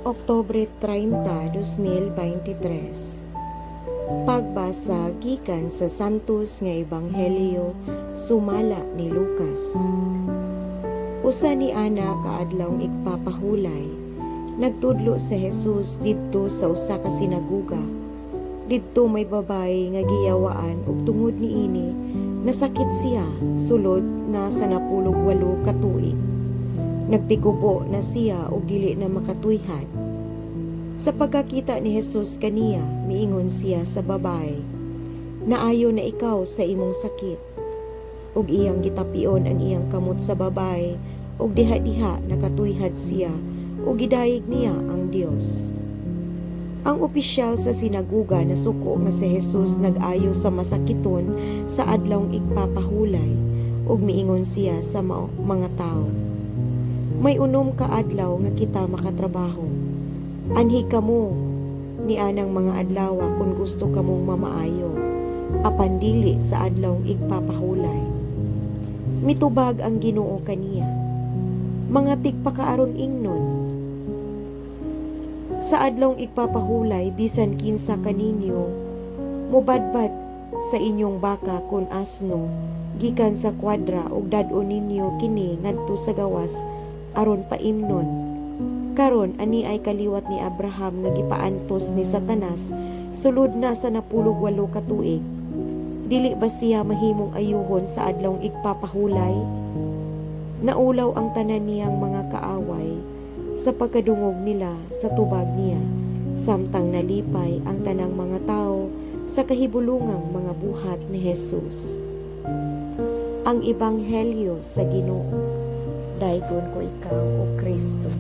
Oktubre 30, 2023. Pagbasa gikan sa Santos nga Ebanghelyo sumala ni Lucas. Usa ni ana ka adlawng igpapahulay, nagtudlo si Jesus didto sa usa ka sinaguga. Didto may babayi nga giyawaan ug tungod niini nasakit siya sulod na sa 18 ka tuig. Nagtikubo na siya ug dili na makatuyhad. Sa pagkakita ni Jesus kaniya, miingon siya sa babae, "Naayo na ikaw sa imong sakit." Ug iyang gitapion ang iyang kamot sa babae, ug diha-diha nakatuyhad siya, ug gidayeg niya ang Dios. Ang opisyal sa sinaguga nasuko nga si Jesus nag-ayo sa masakiton sa adlawng igpapahulay, ug miingon siya sa mga tao, "May 6 ka adlaw nga kita makatrabaho. Anhi kamo ni anang mga adlawa kung gusto kamong mamaayo, apan dili sa adlawng igpapahulay." Mitubag ang Ginoo kaniya, "Mga tigpakaaron ingnon. Sa adlawng igpapahulay, bisan kinsa kaninyo mubadbad sa inyong baka kon asno gikan sa kwadra ug dad-on ninyo kini ngadto sa gawas aron paimnon. Karon, ani ay kaliwat ni Abraham nga gipaantos ni Satanas sulod na sa 18 ka tuig. Dili ba siya mahimong ayuhon sa adlawng igpapahulay?" Naulaw ang tanan niyang mga kaaway sa pagkadungog nila sa tubag niya, samtang nalipay ang tanang mga tao sa kahibulungang mga buhat ni Jesus. Ang Ebanghelyo sa Ginoo. Daygon ko ikaw, O Kristo.